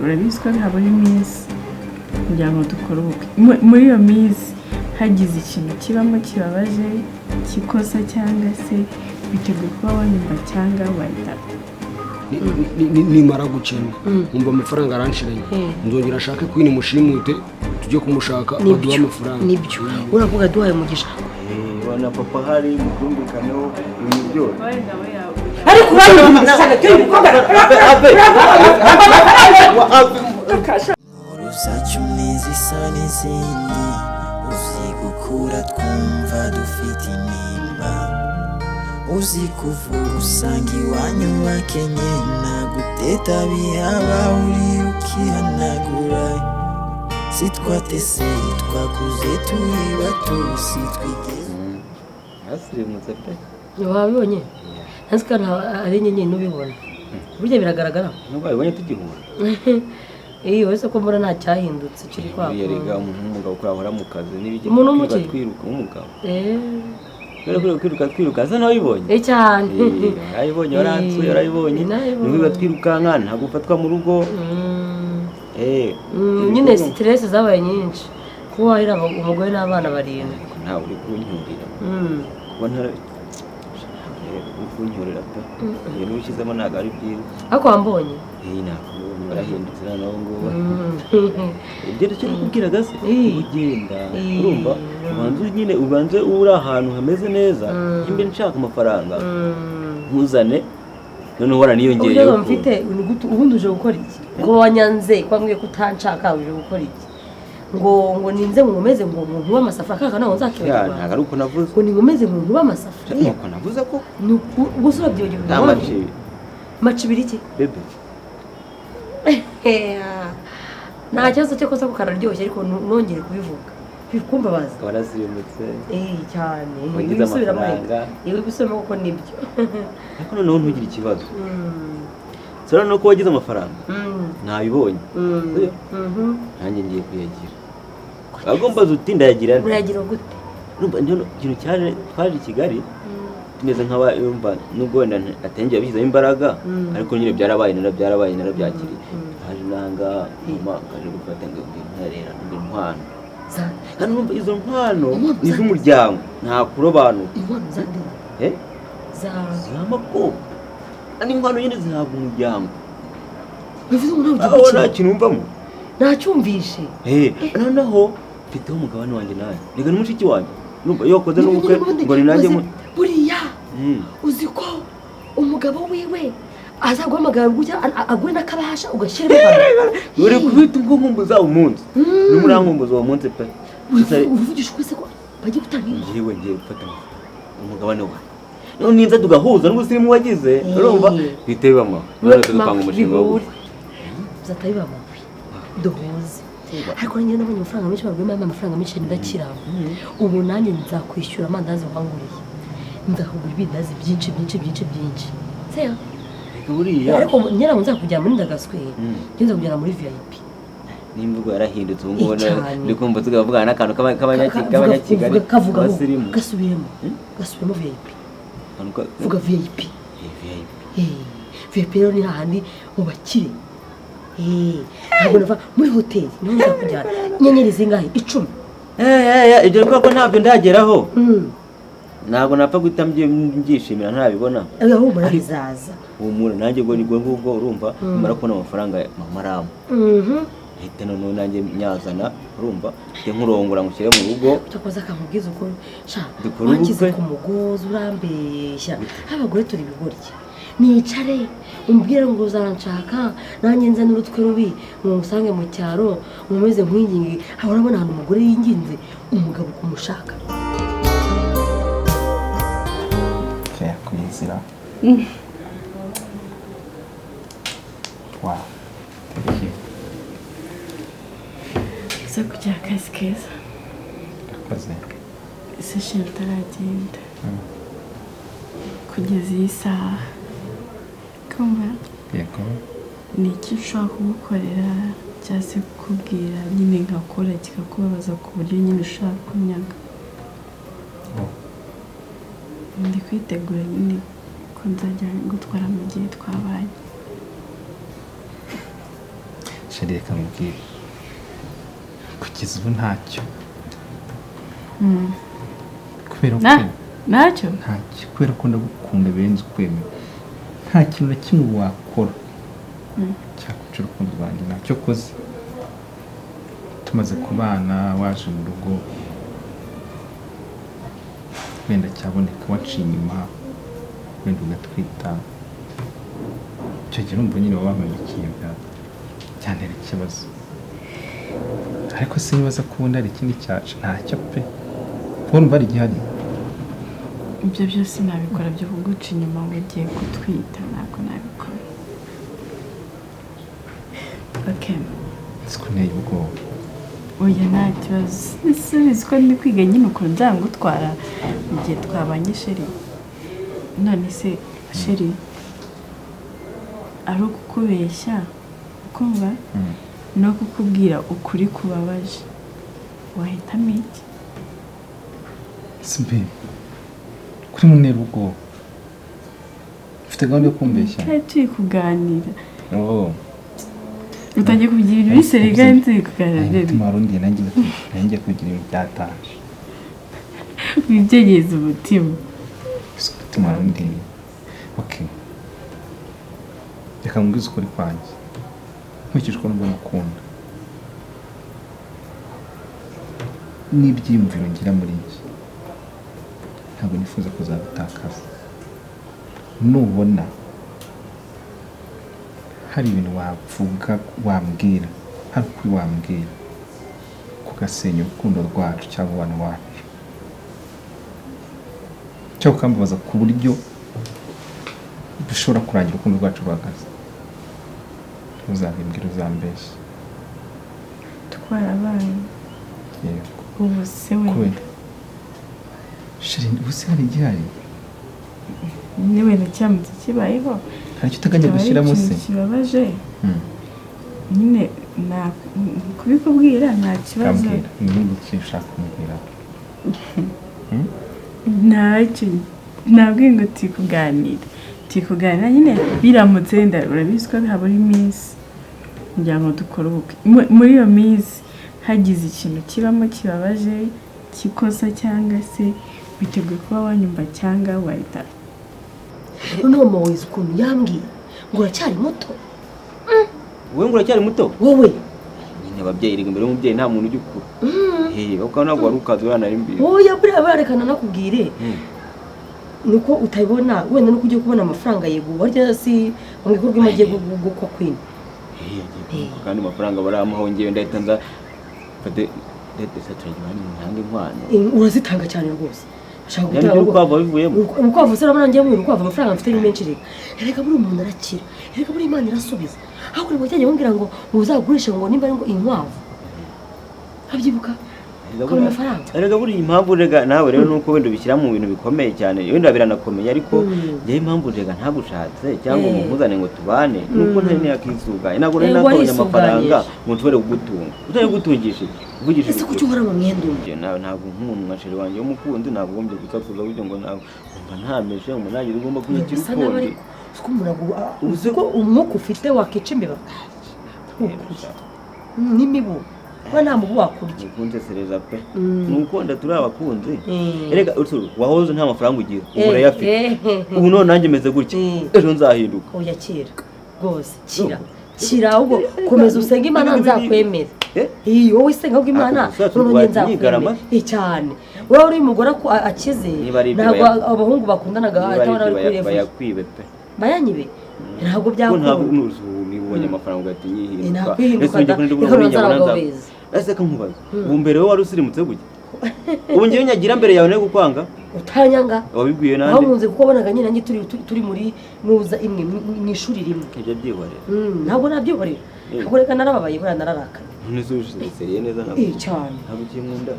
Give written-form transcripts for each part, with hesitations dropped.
Urabizi ko habura iminsi kugira ngo dukore ubukwe. Muri iyo minsi hagize ikintu kibamo kibabaje, kikosa, cyangwa se witeguye kuba wanyumva cyangwa wahita Nimara gukena nkumva amafaranga aranshiranye, nzongera ashake Queen, mushimute, tujye kumushaka baduhe amafaranga. Nibyo, uravuga, duhaye umugisha. Wana papa hari mubyumvikaneho ibintu byose. Wenda we yawe. Ariko uranyumva cyuyu mukobwa. Inkuru zacu ntizisa n'izindi, uzi gukura twumva dufite intimba, uzi kuvuga usanga iwanyu bakenye, nta guteta bihaba, uri ukihanagura, si twatese, twakuze turi bato, si twigeze. Hasirimutse pe. Wabibonye, ntazi ko ari inyenyeri n'ubibona, burya biragaragara. Nubwo wabibonye tugihura. Iyo wese ko mbona nta cyahindutse kiri kwa Buriya rega umuntu w'umugabo ko yahora mu kazi n'ibijya Umuntu kwiruka w'umuki? Twiruka w'umugabo. Eh. Kubera kwiruka twiruka asa n'uwabibonye. Eh, cyane. Eh, warabibonye, waransuye, warabibonye. Narabibonye. Ni kwiruka twirukanka, ntabwo ufatwa mu rugo. Eh. Nyine stress zabaye nyinshi kuba wahera umugore n'abana barindwi. Ariko ntawe uri kuncyurira. Kuba ntara, uri kuncyurira pe, ibintu ubishyizemo ntabwo ari byiza. Ariko wambonye. Eh, nakubonye, warahindutse noneho ngubu. Ibyo nicyo nakubwiraga se. Ugenda urumva ubanze nyine, ubanze uri ahantu hameze neza, nimba nshaka amafaranga ntuzane noneho waraniyongereye. Uburyo mfite ni gute? Ubundi uje gukora iki ngo wanyanze, ko wambwiye ko utanshaka? Uje gukora iki ngo ninze ngo nkomeze ngo nkube amasafuriya kaka? Ntabwo nzakibagirwa. Ntabwo ari uko navuze. Ngo ninkomeze ngo nkube amasafuriya. Nuko navuze ko Ni gusa urabyibagirwa. Nta macibi. Macibiri iki? Bebe. Nta kibazo cyo kosa ko kararyoshye, ariko nongere kubivuga bikumbabaza. Warasirimutse. Eh, cyane. Wagize Wisubiramo. amafaranga. Reka wisubiramo kuko nibyo. Ariko noneho ntugire ikibazo. Sora nuko wagize amafaranga, nabibonye. Sibyo? Nanjye ngiye kuyagira. Ahubwo mbaza uti ndayagira nte? Urayagira gute? Urumva njyewe ikintu cyaje, twaje i Kigali tumeze nk'aba, urumva nubwo wenda atengeye abishyizemo imbaraga, ariko nyine byarabaye, byarabaye, narabyakiriye. Twaje nanga mama kaje gufata ngo ntarera ngo inkwano. Kandi urumva izo nkwano Inkwano ni iz'umuryango, nta kurobanura. Inkwano za nde? Eh? Za Z'amakobwa. Kandi inkwano nyine zihabwa umuryango. Bivuze ngo nawe ugiye Aho nta gukina. kintu wumvamo. Nacyumvishe. Eh, noneho mfiteho umugabane wanjye nawe. Reka ni mushiki wanjye. Urumva iyo wakoze n'ubukwe ngo ni nanjye Buriya uzi ko umugabo wiwe azaguhamagara gutya aguhe n'akabasha ugashyiramo. Uri kubita ubwo nkumbuza umunsi. Urimo urankumbuza uwo munsi pe. Uvugisha ukuri se ko bagiye gutanga inka? Njyewe ngiye gufata umugabane wanjye. None ninza tugahuza n'ubusirimu wagize, urumva bihita biba amahoro. None tugapanga umushinga Bihure. w'ubukwe. Bizahita biba amabuye duhuze. Ariko nanjye nabonye amafaranga menshi, barwemo amafaranga menshi, ndakira. Ubu nanjye nzakwishyura amandazi wanguriye, nzakugura ibindazi byinshi byinshi byinshi byinshi, seya. Reka buriya Ariko nyine nzakujyana muri ndagaswe, njye nzakujyana muri VIP. N'imvugo yarahindutse ubu ngubu. Cyane. Ndi kumva tugavugana n'akantu k'abanyakigali. Kavuga abasirimu. Gasubiremo, gasubiremo VIP. Akantu Vuga VIP. Eh, VIP. Eh, VIP rero ni hahandi mu bakire. Eh, ntabwo nava muri hoteli, niho nzakujyana. Inyenyeri zingahe? 10. Eh, eh, eh, ibyo kubera ko ntabyo ndageraho. Ntabwo napfa guhita mbyishimira ntabibona. Humura, bizaza. Humura, nanjye ubwo nibwo ngubwo urumva nimara kubona amafaranga mama aramu hita noneho nanjye nyazana, urumva njye nkurongora ngushyire mu rugo. Cyakoze akamubwiza uko sha. Dukore Wangize ubukwe. ku mugozi, urambeshya. Abagore turi ibigoryi. Nicare umbwire ngo uzanshaka, nanjye nze n'urutwe rubi ngo ngusange mu cyaro nkomeze nkwinginge. Aho urabona ahantu umugore yinginze umugabo kumushaka? Claire kwizira. Wow. Thank you. Uza kugira akazi keza. Urakoze. Ese sheri, utaragenda, kugeza iyi saha kumva, Yego. ni iki ushobora kugukorera cyangwa se kukubwira nyine nkakora kikakubabaza ku buryo nyine ushaka kunyaga? Oh. Ndi kwitegura nyine ko nzajya gutwara mu gihe twabaye. Chérie. Chérie, reka nkubwire, kugeza ubu ntacyo, kubera ko Ntacyo. Ntacyo, kubera ko ndagukunda birenze ukwemera. Nta kintu na kimwe wakora cyakwica urukundo rwanjye. Ntacyo koze tumaze kubana, waje mu rugo, wenda cyaboneka waciye inyuma, wenda ugatwita. Icyo gihe urumva nyine waba wampemukiye, byantera ikibazo. Ariko sinibaza ko ubundi hari ikindi cyacu. Ntacyo pe, urumva hari igihari. Ibyo byose nabikora byo kuguca inyuma ngo ugiye gutwita, ntabwo nabikora. Okay. Siko nteye ubwoba. Oya, nta kibazo. Subizi ko ndi kwiga nyine ukuntu nzangutwara mu gihe twabanye, chéri. None se chéri, ari ukukubeshya ukumva no kukubwira ukuri kubabaje, wahitamo iki? Sibe kuri muntera ubwoba, ufite gahunda yo kumbeshya? Twari turi kuganira. Oh. Utangiye kugira ibintu biseri kandi turi kuganira, baby. Umutima warundiye, nanjye kugira ibintu byatanje. Wibyegereza umutima. Gusa umutima warundiye. Okay, reka nkubwize ukuri kwanjye. Nkurikije uko mbona ukunda n'ibyiyumviro ngira muri njye, ntabwo nifuza kuzabitakaza. Nubona hari ibintu wavuga, wambwira, hari ukuri wambwira kugasenya urukundo rwacu cyangwa umubano wacu, cyangwa ukambabaza ku buryo bishobora kurangira urukundo rwacu ruhagaze, ntuzabimbwire, uzambeshye. Twarabaye. Yego. Ubu se wenda Kubera chérie, ubu se hari igihari? Ni wenda kiramutse kibayeho, Hari icyo uteganya kikaba ari gushyiramo se? ikintu kibabaje nyine, kubikubwira nta kibazo. Kambwira, ni iki ushaka kumbwira? Ntacyo, nabwiye ngo turi kuganira, turi kuganira nyine. Biramutse wenda, urabizi ko habura iminsi kugira ngo dukore ubukwe. Muri iyo minsi hagize ikintu kibamo kibabaje cy'ikosa, cyangwa se witeguye kuba wanyumva cyangwa wahita Noneho mama wize ukuntu yambwiye ngo uracyari muto. Wowe ngo uracyari muto? Wowe. Nyine ababyeyi rega, imbere y'umubyeyi nta muntu ujya ukura. Hehe, kuko ntabwo wari ukaza uriya mbizi. Oya, buriya barekana nakubwire, nuko utabibona wenda, nuko ugiye kubona amafaranga. Yego, warya si mu bikorwa imagiye gukwa kwini. Kandi amafaranga baramuha, ngewe ndahita nza mfate, ndahita turagira ntange inkwano. Urazitanga cyane rwose. Ashaka Yani gutanga urukwavu wabivuyemo? Urukwavu se urabona ngiye mu urukwavu? Amafaranga mfite ni menshi. Reka buri umuntu arakira, reka buri Imana irasubiza. Aho kuri cyane bambwira ngo uzagurishe, ngo nimba ari ngo inkwavu, abyibuka ukabona amafaranga. Erega buriya impamvu, rega nawe rero nuko wenda ubishyira mu bintu bikomeye cyane, wenda biranakomeye, ariko njyewe impamvu rega ntagushatse cyangwa ngo nkuzane ngo tubane, nuko ntari nakisuganye, ntabwo nari nakabonye amafaranga ngo nshobore kugutunga. Utari kugutungisha iki? Uvugishije Ese ukuri. Kuki uhora mu mwenda umwe? Njye nawe ntabwo nk'umuntu nka chéri wanjye w'umukunzi, ntabwo ugombye gusakuza gutyo ngo ntabwo umva ntameshe ngo nagira, ugomba kunyakira Bisa nabi. ukundi. Ariko uko umuntu Ubu se- uko umwuka ufite wakica imbeba n'imibu, we nta mubu wakurya. Ukunsesereza pe. Nuko nda turi abakunzi. Erega utsuru wahoze nta mafaranga ugira, ubu urayafite. Ubu none nanjye meze gutya, ejo nzahinduka. Oya, kira rwose, kira, kira. Ahubwo komeza usenge Imana, nzakwemera. Eh? Iyi wowe isenga ahubwo Imana, Ako gusa noneho njye nyigarama. nzakwemera. Cyane wowe uri umugore akize. Niba ari ibyo Ntabwo abahungu bakundanaga Niba ari atabona ibyo bari kuri bayakwibe pe. Bayanyibe, ntabwo Ko ntabwo byakunda. nuzu niba ubonye amafaranga ugahita unyihinduka. Nakwihinduka Ese da. ujya Reka kuri nzara nza- abagabo beza. Ese ka nkubaza, ubu mbere wowe wari usirimutse gutya, ubu ngewe nyagira mbere yawe nawe kukwanga? Utanyanga. Wabibwiye Aho nande? nkunze kuko wabonaga nyine nanjye turi muri nuza imwe mu ishuri rimwe. Ibyo byihorera. Ntabwo nabyihorera. Ntabwo, reka, narababaye buriya, nararakaye. None se useriye neza, ntabwo Cyane. ntabwo ukinkunda?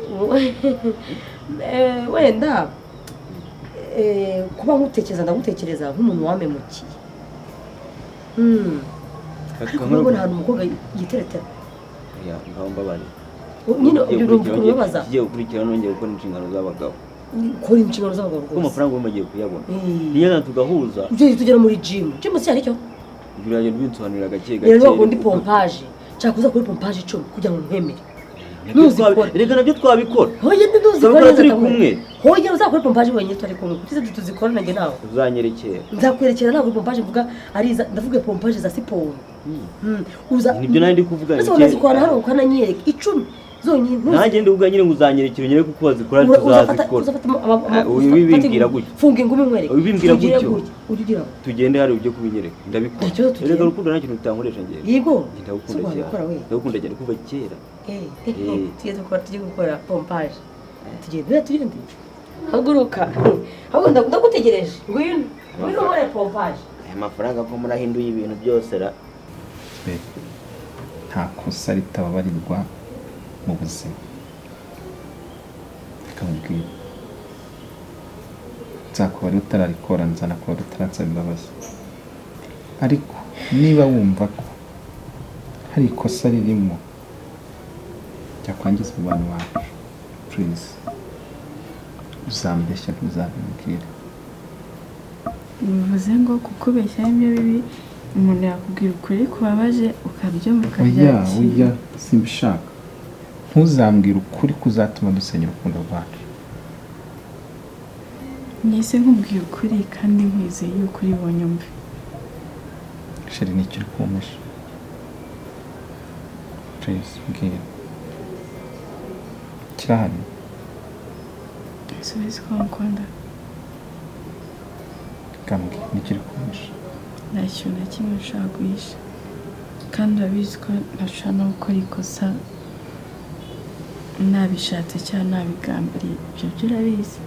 Wenda kuba nkutekereza, ndagutekereza nk'umuntu wamemukiye. Ariko urabona ahantu umukobwa yiteretera. Ya, ngaho mbabarira. Nyine Igiye urumva gukurikiraho ukuntu bibabaza. Igiye gukurikiraho nongeye gukora inshingano z'abagabo. Kora inshingano z'abagabo Kuko rwose. amafaranga ubu bagiye kuyabona, niyo tugahuza. Tujye tugera muri gym, gym si aricyo. Ibyo uragenda ubinsobanurira gake gake. Rero bakundi pompage. Nshaka kuza kuri pompage 10 kugira ngo nkwemere. Nabyo Ntuzikore. Reka nabyo twabikora. Hoya ntuzikore. Tuzabikora Neza turi kamwe. kumwe. Hoya uzakore pompage wenyine turi kumwe, tuze tuzikore nanjye nawe. Uzanyerekera. Nzakwerekera. Ntabwo pompage mvuga ari iza, ndavuga pompage za siporo. Uza Nibyo nari ndi kuvuga. Ese wanazikora hano ukananyereka 10 zonyine, ntuzi- Nanjye ndi kuvuga nyine ngo uzanyerekera, unyereke uko bazikora, tuzazikora. Uzafata Ah, ubimbwira gutyo. Funga ingumi nkwereke. Ubimbwira Ugire gutyo. gutya, ujye ugira ngo. Tugende hari ibyo kubinyereka, ndabikora. Nta kibazo, tugende. Erega urukundo nta kintu rutankoresha njyewe. Yego. Ndagukunda Si wabikora cyane. we. Ndagukunda cyane kuva kera. Eh. Tujye gukora pompage, tugende, tugende, haguruka. Ahubwo ndagutegereje, ngwino, ngwino nkore pompage. Aya mafaranga ko murahinduye ibintu byose ra? Be, nta kosa ritababarirwa mu buzima. Reka nkubwire, nzakubarira utararikora, nzanakubarira utaransaba imbabazi. Ariko niba wumva ko hari ikosa ririmo ryakwangiza umubano wacu, please uzambeshya, ntuzabimbwire. Bivuze ngo kukubeshya ari byo bibi? Umuntu yakubwira ukuri kubabaje ukabyumva, Oya. ukabyakira? Oya, simbishaka. Ntuzambwire ukuri kuzatuma dusenya urukundo rwacu. Nise nkubwiye ukuri kandi nkwizeye yuko uri bunyumve. Chérie, ni icyo uri kumpisha? Please mbwira, kirahari. Subiza ko ngukunda. Kambwira, ni icyo uri kumpisha? Nta kintu na kimwe ushobora guhisha, kandi urabizi ko ntashobora no gukora ikosa nabishatse cyangwa nabigambiriye. Ibyo byo urabizi.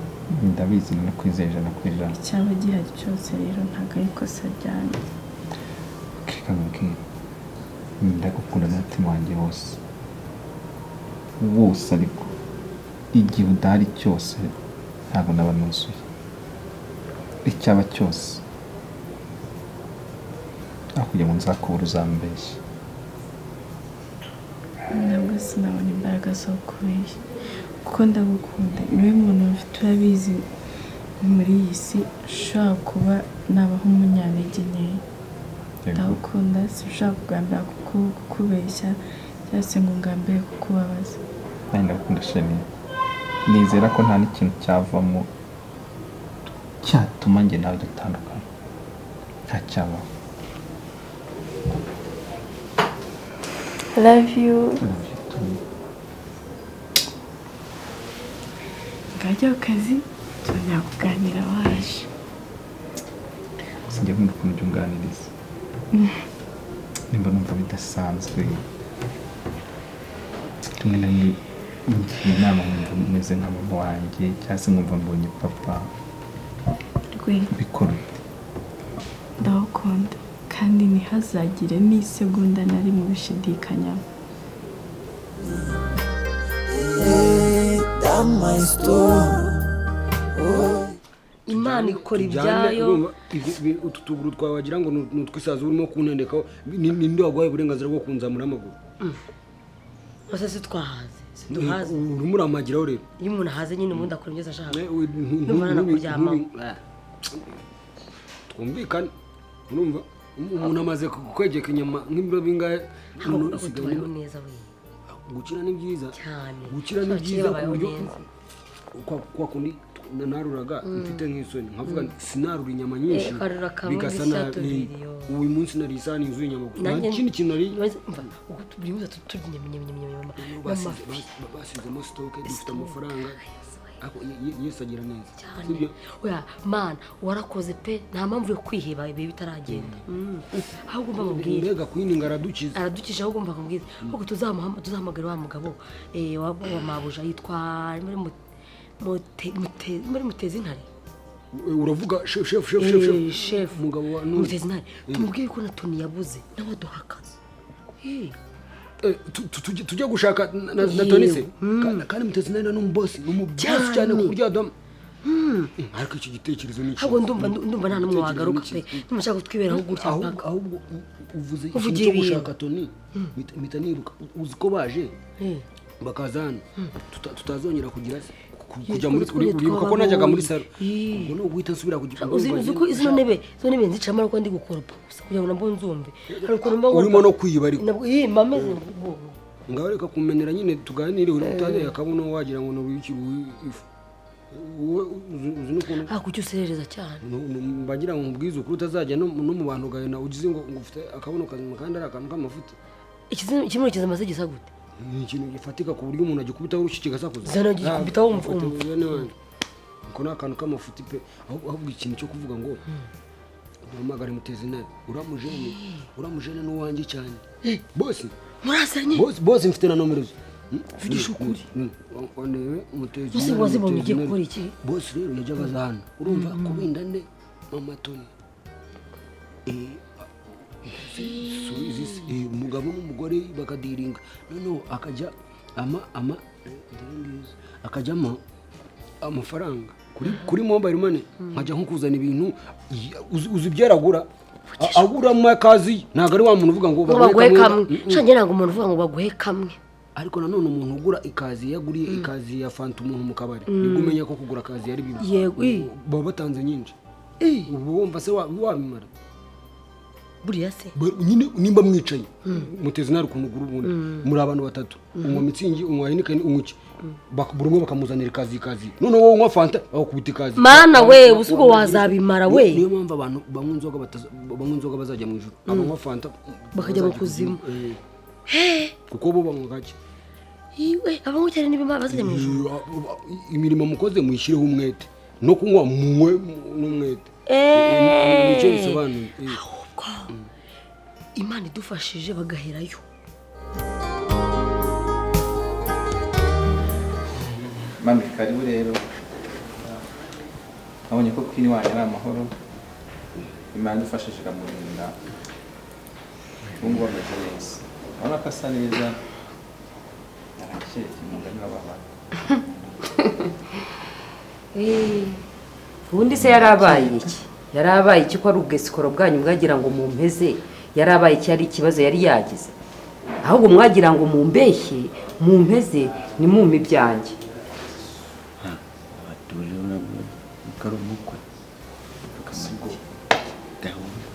Ndabizi, nakwizeye 100%. Icyaba gihari cyose rero ntabwo ari ikosa ryanjye. Reka nkubwire, ndagukunda n'umutima wanjye wose wose, ariko igihe udahari cyose ntabwo naba nuzuye. Icyaba cyose, aho kugira ngo nzakubure uzambeshye. Ntabwo sinabona imbaraga zo kubeshya kuko ndagukunda. Niwe muntu mfite, urabizi, muri iyi si ushobora kuba nabaho umunyantege nkeya. Ndagukunda, sinshobora kugambira kukubeshya cyangwa se ngo ngambire kukubabaza. Nanjye ndagukunda chérie. Nizera ko nta n'ikintu cyavamo cyatuma njye nawe dutandukana, nta cyabaho. I love you. Love you too. Ngajya ku kazi, tuzongera kuganira waje. Sinjya nkunda ukuntu ujya unganiriza, nimba numva bidasanzwe. Rimwe na rimwe ngira inama nkumva meze nka mama wanjye, cyangwa se nkumva mbonye papa. Rwe. Bikora ute? Ndagukunda kandi ntihazagire n'isegonda na rimwe ubishidikanyaho. That my store. Imana ikora Tujyane, ibyayo. Urumva, utu tuguru twawe wagira ngo ni utw'isazi urimo kuntendekaho. Ninde waguhaye uburenganzira bwo kunzamura amaguru? Gusa si twahaze, si duhaze. Urimo uramagiraho rero. Iyo umuntu ahaze nyine ubundi akora ibyo ashaka. Eh, Ndumva nanakuryamaho. Twumvikane, urumva, umuntu amaze kwegeka inyama nk'ibiro bingahe? Ntabwo Umuntu ntabwo usigaye tubayeho neza we. Gukira ni byiza. Cyane. Gukira ni Abakire byiza ku babayeho buryo neza. kwa kundi naruraga mfite nk'isoni, nkavuga nti sinarura inyama nyinshi, Eh, ukarura kamwe, bigasa mbese nabi. tubiri, yo. Uyu munsi nariye isahani yuzuye inyama gusa, nta Nanjye- kindi kintu nariye. Umva, uko buri munsi turya inyama, inyama, inyama, inyama Basize- n'amafi. Basizemo stock, dufite amafaranga. Ariko Yesu agira neza. Cyane. Sibyo? Oya mana, warakoze pe. Nta mpamvu yo kwiheba ibihe bitaragenda. Ahubwo umva mubwire. Mbega kwininga, aradukiza. Aradukije. Ahubwo umva nkubwire, ahubwo tuzahamagara wa mugabo wa mabuja yitwa muri muri mutezi intare. Uravuga chef, chef, chef, chef, chef. Chef. Umugabo wa Mutezi intare, tumubwire ko na Toni yabuze, nawe aduha akazi. Tujye gushaka na Toni se? Kandi Mutezi nawe ni umubosi, ni umubosi cyane ku buryo Adamu. Ariko icyo gitekerezo ni Ahubwo ndumva nta n'umwe Igitekerezo wagaruka ni pe. cyiza. Ndumva nshaka kutwiberaho gutya Ahubwo mpaka. ahubwo uvuze ikintu Uvugiye cyo ibintu. gushaka Toni, mpita nibuka, uzi ko baje bakaza hano, tutazongera kugira se Kujya muri, uribuka ko najyaga muri salo, ubwo ni uguhita nsubira kujya. Uzi ko izo ntebe nzicamo ariko ndi gukoropa gusa kugira ngo nabwo nzumve hari ukuntu mba Urimo no kwiba ariko. Nabwo iyi mba meze ngo Ngaho reka kumenera nyine, tuganire. Uri utaneye akabuno, wagira ngo ni uruyuki ifu. Wowe uzi n'ukuntu Ah, kuki userereza cyane? Mbagira ngo nkubwize ukuri, utazajya no mu bantu ugahena ugize ngo ufite akabuno kazima kandi ari akantu k'amafuti. Ikibuno kizima se gisa gute? Ni ikintu gifatika ku buryo umuntu agikubitaho urushyi kigasakuza. Zana ugikubitaho wumva- Ufate wumva. bene wanyu. Ako ni akantu k'amafuti pe. Ahubwo ikintu cyo kuvuga ngo uhamagare muteze intare, uramujene n'uwanjye cyane bose. Murazanye? Bose bose, mfite na nomero ze. Vugisha ukuri. Ondebe muteze Ese intare, wazibonye muteze ugiye intare. gukora iki? Bose rero yajyaga aza hano, urumva kubinda nde mama Toni. Subizi se, umugabo n'umugore bakadiringa, noneho akajya ama dore ngizi, akajya ama amafaranga kuri mobile money, nkajya nko kuzana ibintu. Uzi ibyo aragura? Aguramo akazi, ntabwo ari wa muntu uvuga ngo Ngo baguhe kamwe. Mm. Sha, njye ntabwo umuntu uvuga ngo baguhe kamwe. Ariko nanone umuntu ugura ikazi, iyo aguriye ikazi ya fanta umuntu mu kabari, nibwo umenya ko kugura akazi ari bibi. Yego, i. Baba batanze nyinshi. Ubu wumva se wabimara? Buriya se Nyine nimba mwicaye muteze nawe ukuntu ugura, ubundi muri abantu batatu, unywa Mützig, unywa Heineken, unywa iki, buri umwe bakamuzanira ikazi, noneho wowe unywa fanta bakubita ikazi. Mana we, ubu ubwo wazabimara we? Niyo mpamvu abantu banywa inzoga banywa inzoga bazajya mu ijuru, abanywa fanta Bakajya mu bazajya kuzimu. Kuko bo banywa gake. Iwe, abanywa cyane niba bazajya mu ijuru. Imirimo mukoze muyishyireho umwete, no kunywa munywe n'umwete. Nicyo bisobanuye. Ahubwo Imana idufashije bagaherayo. Mami, karibu rero. Nabonye ko Queen wanyu ari amahoro. Imana idufashije ikamurinda, ubu ngubu ameze neza, urabona ko asa neza, arakeye, umugani w'abana. Ubundi se yarabaye iki? Yarabaye iki, ko ari ubwesikoro bwanyu mwagira ngo mumpeze? Yarabaye iki? Ari ikibazo yari yagize? Ahubwo mwagira ngo mumbeshye, mumpeze, nimumpe ibyanjye. Abatuje nabwo ko ari umukwe. Sibwo? Gahunda.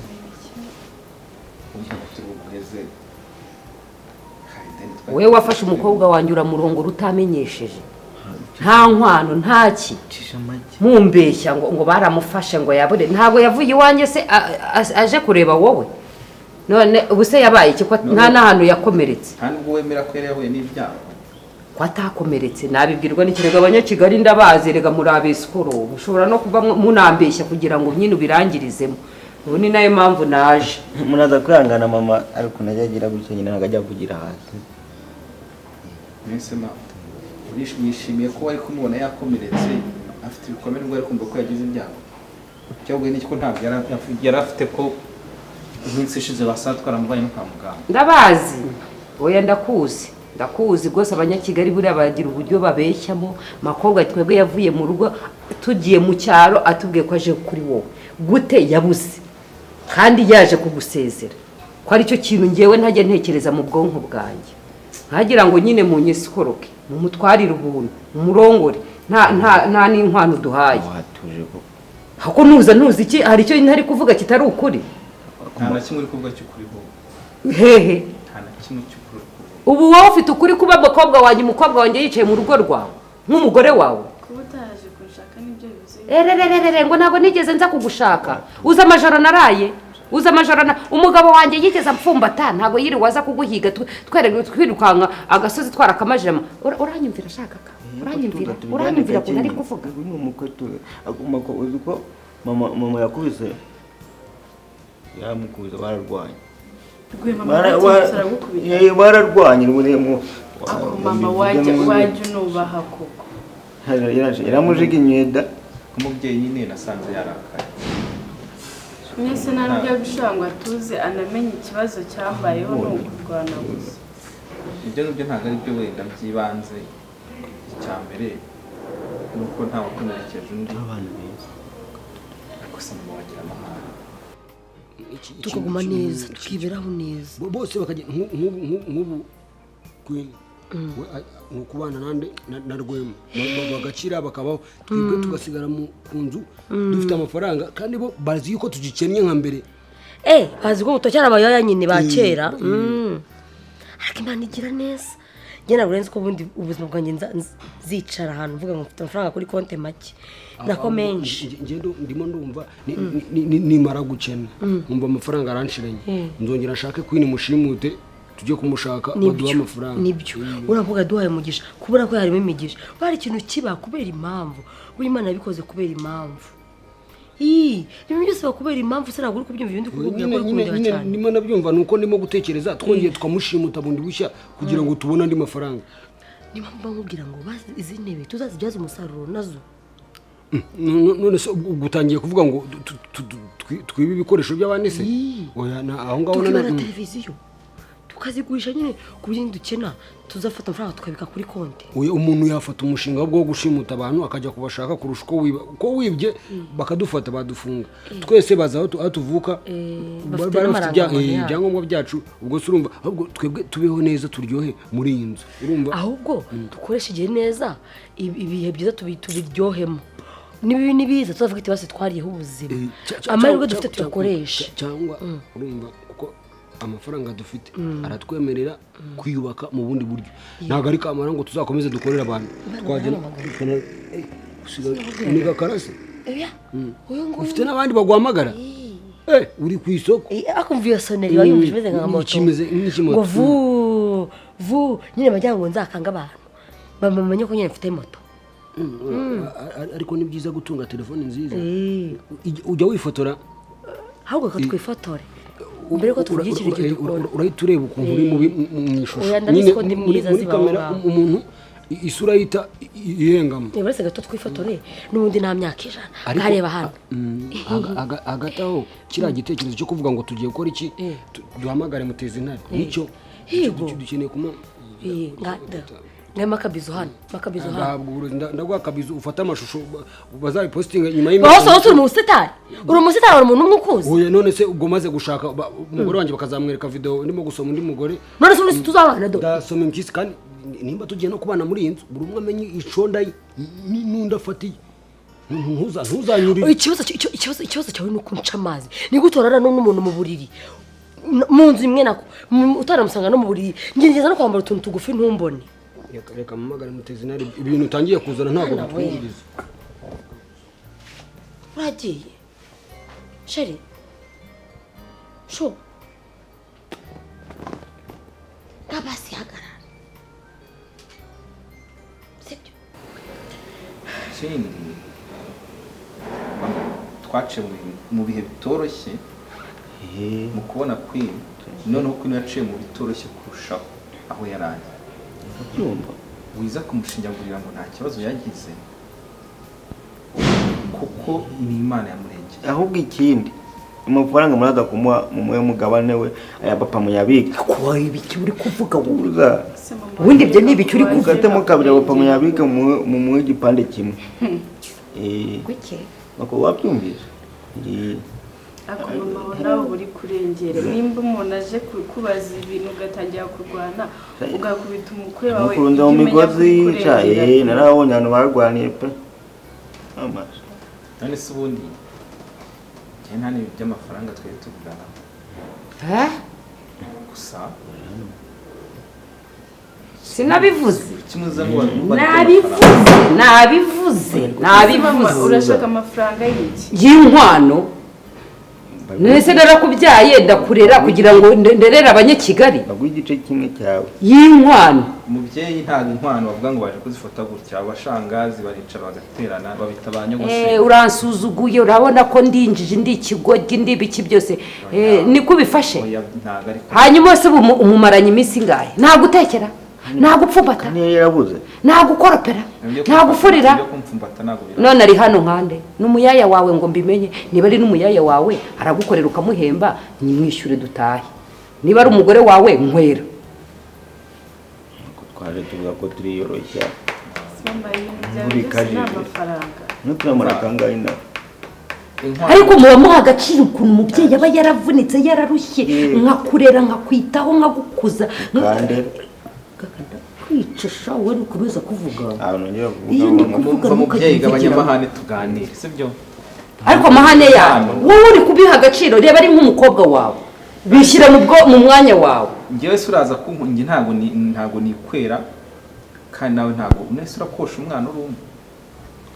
Ubu ntabwo turi buguheze, hari ideni twari. Wowe wafashe umukobwa wanjye uramurongora utamenyesheje, nta nkwano, nta ki. Cisha make. Mumbeshya ngo baramufashe, ngo yabure. Ntabwo yavuye iwanjye se aje kureba wowe? None ubu se yabaye iki, ko nta n'ahantu yakomeretse? Nta nubwo wemera ko yari yahuye n'ibyago? Ko atakomeretse nabibwirwa n'ikirego? Abanyakigali ndabazi rega, muri abesikoro, mushobora no kuba munambeshya kugira ngo nyine ubirangirizemo. Ubu ni nayo mpamvu naje. Muraza kwihangana mama, ariko najya agira gutya nyine, ntabwo ajya kugira hasi. Mwese ma wishimiye ko wari kumubona yakomeretse, afite ibikomere, ubwo ari kumva ko yagize ibyago? Cyangwa ni ko ntabwo yari afite, ko iminsi ishize basanga twaramuvanye no kwa muganga? Ndabazi, oya, ndakuzi, ndakuzi rwose. Abanyakigali buriya bagira uburyo babeshyamo. Makobwa, twebwe yavuye mu rugo tugiye mu cyaro atubwiye ko aje kuri wowe. Gute yabuze kandi yaje kugusezera? Ko aricyo kintu ngewe ntajya ntekereza mu bwonko bwanjye, nkagira ngo nyine munyesikoroke, mumutwarire ubuntu, mumurongore, nta n'inkwano duhaye. Watuje koko. Ako nuza ntuzi iki? Hari icyo ntari kuvuga kitari ukuri? Nta na kimwe uri kuvuga cy'ukuri bo. Hehe? Nta na kimwe cy'ukuri uri kuvuga. Ubu wowe ufite ukuri kuba umukobwa wanjye yicaye mu rugo rwawe nk'umugore wawe? Kuba utaraje kunshaka nibyo bivuze? Erererere, ngo ntabwo nigeze nza kugushaka? Uzi amajoro naraye? Uzi amajoro na umugabo wanjye yigeze amfumbata? Ntabwo yiriwe aza kuguhiga, twirukanka agasozi twarakamajema. Uranyumvira ashaka ka uranyumvira ukuntu ari kuvuga? Uyu ni umukwe tu agomba ko uzi ko mama yakubise, yaramukubise, bararwanye. Rwema, mama aragukubita? Bararwanye rwemo. Ako mama, wajya unubaha koko. Yaramujuginye da. Nk'umubyeyi nyine nasanze yarakaye. Mwese nta nubwo yabishobora ngo atuze anamenye ikibazo cyambayeho, ni ukurwana gusa. Ibyo ngibyo ntabwo ari byo wenda by'ibanze. Icya mbere ni uko nta wakomerekeje undi. Abana beza. Ariko se mama wagira amahane? Tukaguma neza, tukiberaho neza. Bose bakajya nk'ubu Queen. We, ni ukubana nande na Rwema. Bagakira bakabaho, twebwe tugasigara ku nzu dufite amafaranga, kandi bo bazi yuko tugikennye nka mbere. Bazi ko mutocyara abayoya nyine ba kera. Ariko Imana igira neza. Njye ntabwo nzi ko ubundi ubuzima bwanjye nzicara ahantu mvuga ngo mfite amafaranga kuri konti make, nako menshi. Njye ndimo ndumva nimara gukena nkumva amafaranga aranshiranye, nzongera nshake Queen mushimute, tujye kumushaka baduhe Nibyo. amafaranga. Nibyo, uravuga duhaye umugisha, kubura ko harimo imigisha. Bari ikintu kiba kubera impamvu, buri Imana yabikoze kubera impamvu. Ii, ibintu byose biba kubera impamvu. Se ntabwo uri kubyumva ibindi kukubwira ko Nyine uri nyine kundeba nyine cyane? Ndimo nabyumva, ni uko ndimo gutekereza twongeye tukamushimuta bundi bushya kugira ngo tubone andi mafaranga. Niyo mpamvu nkubwira ngo bazi izi ntebe tuzazibyaza umusaruro nazo. None se ubwo utangiye kuvuga ngo twibe ibikoresho by'abandi se? Oya, aho ngaho Tukibara televiziyo tukazigurisha nyine, ku buryo nidukena tuzafata amafaranga tukabika kuri konti. Oya, umuntu yafata umushinga wo gushimuta abantu akajya kubashaka kurusha uko wiba. Uko wibye bakadufata, badufunga twese, baza aho tuvuka. Bafite bari bafite n'amarangamuntu yabo. ibyangombwa byacu. Ubwo se urumva ahubwo twebwe tubeho neza, turyohe muri iyi nzu, urumva? Ahubwo dukoreshe igihe neza, ibihe byiza tubiryohemo, n'ibibi nibiza tuzavuga ati basi twariyeho ubuzima. Amahirwe dufite tuyakoreshe. Cyangwa urumva, kuko amafaranga dufite aratwemerera kwiyubaka mu bundi buryo, ntabwo ari kamara ngo tuzakomeze dukorere abantu. Twagenda ni gakarase. Oya, uyu nguyu. Ufite n'abandi baguhamagara. Uri ku isoko. Akumva iyo soneri iba yumva imeze nka moto. Kimeze nk'ikimoto. Ngo vu vu nyine, bagira ngo nzakanga abantu bamenye ko nyine mfite moto. Ariko ni byiza gutunga telefone nziza. Ujya wifotora. Ahubwo reka twifotore mbere yuko tuvugira ikintu dukora. Urahita ureba ukuntu uri mubi mu ishusho. Oya, ndabizi Nyine ko ndi muri mwiza, muri ziba aho kamera ngaho. umuntu isura yita ihengama. Niba uretse gato twifotore, n'ubundi nta myaka 100. Nkareba hano. Hagati aho, kiriya gitekerezo cyo kuvuga ngo tugiye gukora iki, duhamagare Muteza Intare, nicyo Yego. dukeneye kuma. Ngayemo akabizo hano, akabizo hano. Agahabwa uburozi. Ndaguha akabizo, ufate amashusho bazabipositinga nyuma Hose hose uri umusitari, uri umusitari, uri umuntu umwe ukuzi. Oya, none se ubwo maze gushaka umugore wanjye bakazamwereka video ndimo gusoma undi mugore? None se ubundi tuzabana do? Ndasoma impyisi. Kandi nimba tugiye no kubana muri iyi nzu, buri umwe amenye iconda ye n'undi afatiye. Ntuzanyurire. Ikibazo cyawe ni uko unca amazi. Ni gute urarana n'umuntu mu buriri, mu nzu imwe, nako utanamusanga no mu buriri? Ngerageza no kwambara utuntu tugufi ntumbone. Reka mpamagare Muteza Intare. Ibintu utangiye kuzana ntabwo Mwana we. bitwumviriza. Uragiye chéri? Shu ngabasi, hagarara, sibyo? Ikindi, twaciye mu bihe bitoroshye mu kubona Queen. Noneho Queen yaciye mu bitoroshye kurushaho aho yari ari. Urabyumva? Wiza kumushinyagurira ngo nta kibazo yagize, kuko ni Imana yamurengeye. Ahubwo ikindi, amafaranga muraza kumuha, mumuhe mugabane we, aya papa muyabike. Kuba ibiki uri kuvuga wowe? Uza Ubundi ibyo ni ibiki uri kuvuga? mukatemo kabiri, papa muyabike, mumuhe igipande kimwe. Kuki? Bako wabyumvise. Ariko mama, aho nawe uri kurengera. Nimba umuntu aje kukubaza ibintu ugatangira kurwana, ugakubita umukwe wawe, Mukurunza mu ujye umenya migozi ko uri ca kurengera. Narabonye abantu barwaniye pe amaso. None se ubundi njye nta n'ibintu by'amafaranga twari tuvugana. Eh? Gusa Sinabivuze. Kuki muza ngo Nabivuze, nabivuze. Mama, Nabivuze. urashaka amafaranga y'iki? Y'inkwano. None se narakubyaye ndakurera kugira ngo nderere abanyakigali? Baguha igice kimwe cyawe. Y'inkwano. Umubyeyi, ntabwo inkwano bavuga ngo baje kuzifata gutya. Abashangazi baricara bagaterana, babita ba Eh, nyogosenge. Uransuzuguye, urabona ko ndi injiji, ndi ikigoryi, ndi ibiki byose. Niko ubifashe? Oya, ntabwo ariko. Hanyuma se ubu umumaranye iminsi ingahe? Nta gutekera, nta gupfumbata, Niyo yarabuze. nta gukoropera, nta gufurira. Ibyo kumfumbata ntabwo bira. None ari hano nkande n'umuyaya wawe ngo mbimenye? Niba ari n'umuyaya wawe aragukorera ukamuhemba, nimwishyure dutahe. Niba ari umugore wawe, nywera. Ko twaje tuvuga ko turiyoroshya. Mama, ibintu byawe Muri byose ni kajiji. amafaranga. Nuturamara kangahe nawe? Inkwano Ariko muba muha agaciro ukuntu umubyeyi aba yaravunitse, yararushye, Yeah. nkakurera, nkakwitaho, nkagukuza. Kandi Gakanda. Ndakwica sha, wowe ukomeza kuvuga. Ntabwo nongera kuvuga. Iyo ndi kuvuga Umva mubyeyi, gabanya ntukajya. amahane, tuganire, sibyo? Ariko amahane yawe wowe uri kubiha agaciro. Reba ari nk'umukobwa wawe, bishyira mu mwanya wawe. Njyewe se uraza kumpa? Njye ntabwo nikwera, kandi nawe ntabwo unese urakosha umwana uri umwe.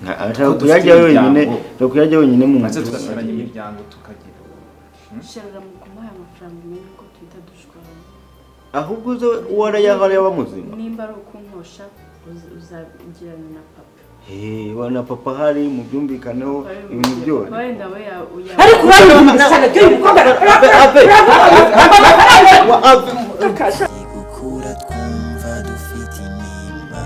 Ashaka Ko dufite kuyajya wenyine. imiryango. Ashaka kuyajya wenyine mu Maze nzu. tugasaranya imiryango tukagira. Sharura, mu kumuha amafaranga umenye ko tuhita dushwana. Ahubwo uze warayahari aba muzima. Nimba ari ukunkosha, uzagirana na papa. Eh, na papa hari mubyumvikaneho ibintu byose. Wenda we Ariko uranyumva by'uyu mukobwa. Ave. Gukura twumva dufite intimba.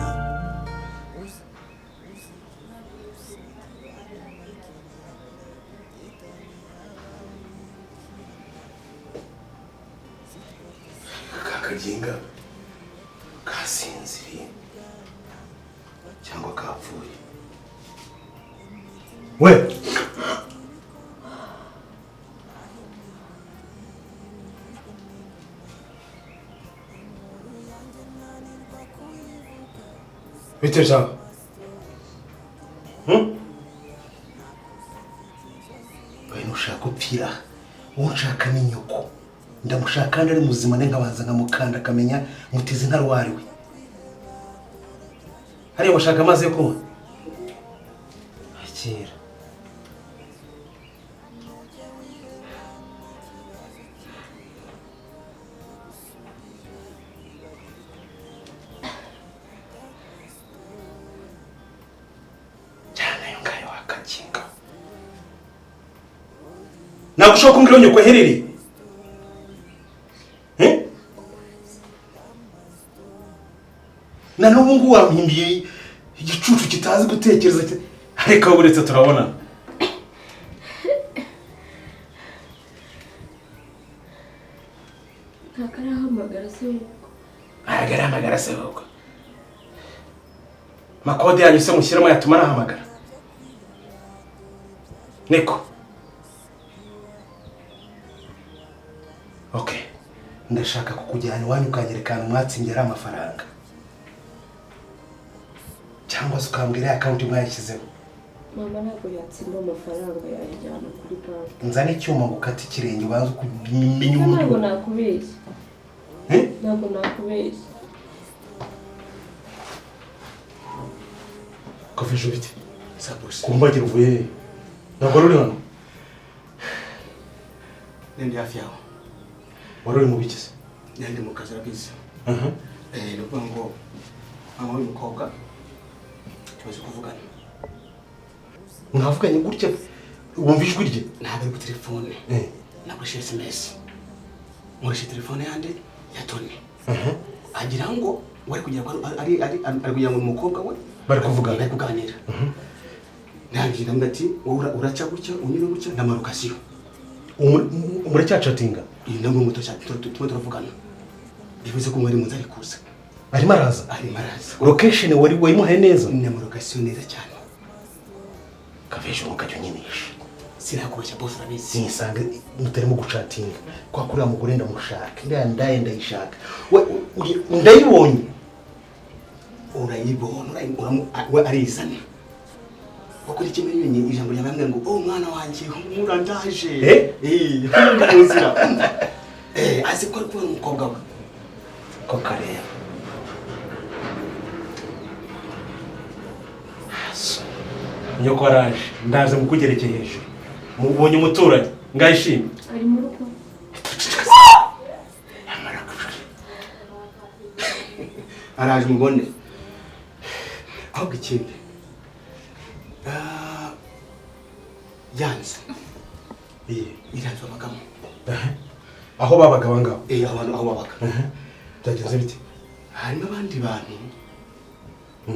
Kakaginga kasinziriye cyangwa kapfuye we? Bite sha? We, nushaka upfira, uwo nshaka ni nyoko. Ndamushaka kandi ari muzima, ne nkabanza nkamukanda akamenya mutizi ntarwariwe. Hariya washaka amazi yo kunywa, akira. Cyane ayo ngayo wakakinga. Ntabwo ushobora kumbwira aho nyoko aherereye? Eh? Na n'ubu ngubu wampimbiye igicucu kitazi gutekereza, ariko uretse turabona. Ntabwo arahamagara se ahubwo? Ntabwo arahamagara se ahubwo? Makode yanyu se mushyiramo yatuma arahamagara? Niko, okay, ndashaka kukujyana iwanyu ukanyereka ahantu mwatsindiye ari amafaranga, cyangwa se ukambwira ya account mwayashyizeho. Mama ntabwo yatsinda amafaranga, yayajyana kuri banki. Nzane icyuma ngo ukate ikirenge, ubanze umenye Ntabwo uburyo. nakubeshya. Eh? Ntabwo nakubeshya. Kofi bite? Kumbagira uvuye he? Ntabwo wari uri hano? Ndi hafi yawe. Wari uri mu biki se? Ndi mu kazi, urabizi. Ni ukuvuga ngo mama w'uyu mukobwa tumaze kuvugana. Mwavuganye gutya wumva ijwi rye? Ntabwo ari kuri telefone. Nakoresheje SMS, nkoresha telefone yande ya Tony. Agira ngo wari kugira ngo ari kugira ngo ni umukobwa we. Bari kuvugana. Bari kuganira. Nanjye ndamubwira ati wowe uraca gutya, unyure gutya na marokasiyo. Muracyacatinga? Iyi ntabwo muto cyane, turimo turavugana, bivuze ko mwari munzu ari kuza. Arimo araza? Arimo araza. Location wari wayimuhaye neza? Ni amarokasiyo neza cyane. Kaveje, mukajya unyinisha. Sinakubeshya bose, urabizi. Nisanga mutarimo gucatinga kwa kuriya mugore, ndamushaka, iriya ndaye ndayishaka. We ndayibonye. Urayibona, we arizana wakora ikimenyi, ijambo ryabambwira ngo oh mwana wanjye humura ndaje. Eh? Eh, ndi mu nzira. Eh, azi ko ari kubona umukobwa we. Ko kareba nyoko araje, ndaje mukugerekeye hejuru, mubonye umuturanyi ngayishimye. Ari mu rugo? Araje mubone. Ahubwo ikindi, yanze iriya nzu babagamo. Aho babaga abangaba? Eh, abantu aho babaga. Byagenze bite? Hari n'abandi bantu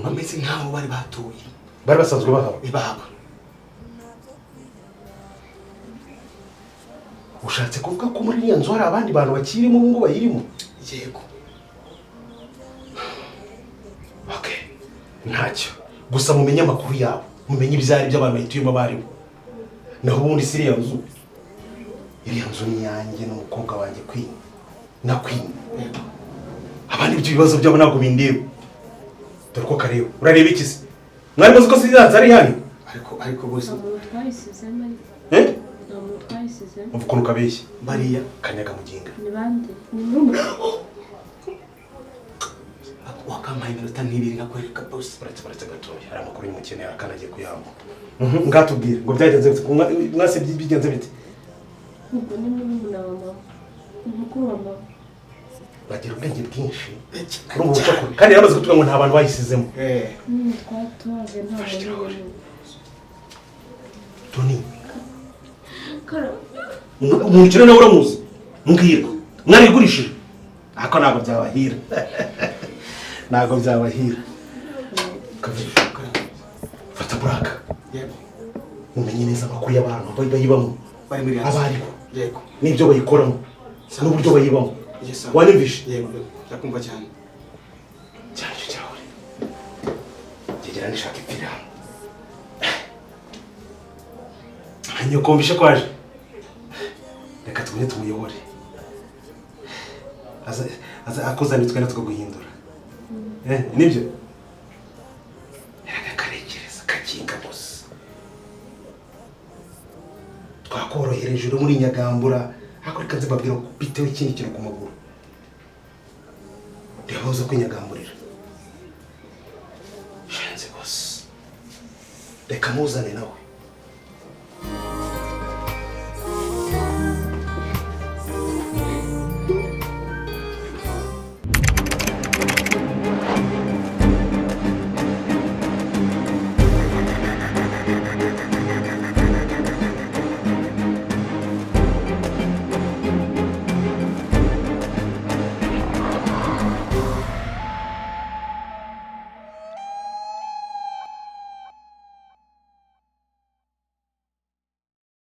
bameze nk'aho bari batuye. Bari basanzwe bahaba? Eh, bahaba. Ushatse kuvuga ko muri iriya nzu hari abandi bantu bakirimo ubu ngubu bayirimo? Yego. Okay, ntacyo, gusa mumenye amakuru yabo, mumenye ibyari by'abantu bayituyemo abaribo. Naho ubundi si iriya nzu, iriya nzu ni iyanjye n'umukobwa wanjye Queen na Queen. Abandi ibyo bibazo byabo ntabwo bindeba. Dore ko kareba. Urareba iki se? Mwari muzi ko siyanze ari yanyu? Ariko bose Nta muntu twayisizemo ariko. Eh? Nta muntu twayisizemo. Umva ukuntu kabeshya. Bariya kanyaga muginga. Ni bande? Ni murumuna. Wakampaye iminota nk'ibiri nkakwereka bose. Uretse gatoya. Hari amakuru y'umukene akanagiye kuyampa. Ngatubwire ngo byagenze bite? Mwase bigenze bite? Ubwo ni murumuna wa mama. Ni mukuru wa mama. Bagira ubwenge bwinshi. Urumva ubucakura. Kandi yaramaze kutubwira ngo nta bantu bayisizemo. Nyine twatuhaze nta muntu urimo. Tony, Kara. umuntu ukene nawe uramuzi? Mbwira. Mwarigurishije? Ako ntabwo byabahira. Ntabwo byabahira. Fata buraka. Yego. Mumenye neza amakuru y'abantu bayibamo. Bari muri Abariho. Yego. N'ibyo bayikoramo. N'uburyo bayibamo. Yes, sir. Wanyumvishe? Yego. Ndakumva cyane. Cyane icyo kirahure. Ngegera nishaka ipfira hano. Nyoko mvishe kwaje. Reka tugumye tumuyobore. Aza akuzanira twenda tukaguhindura. Nibyo? Reka karekereza kakinga gusa. Twakorohereje uri muri Nyagambura, ariko reka nze mbabwira ko bitewe ikindi kintu ku maguru. Reba uza kwinyagamburira. Shenze gusa. Reka muzane nawe.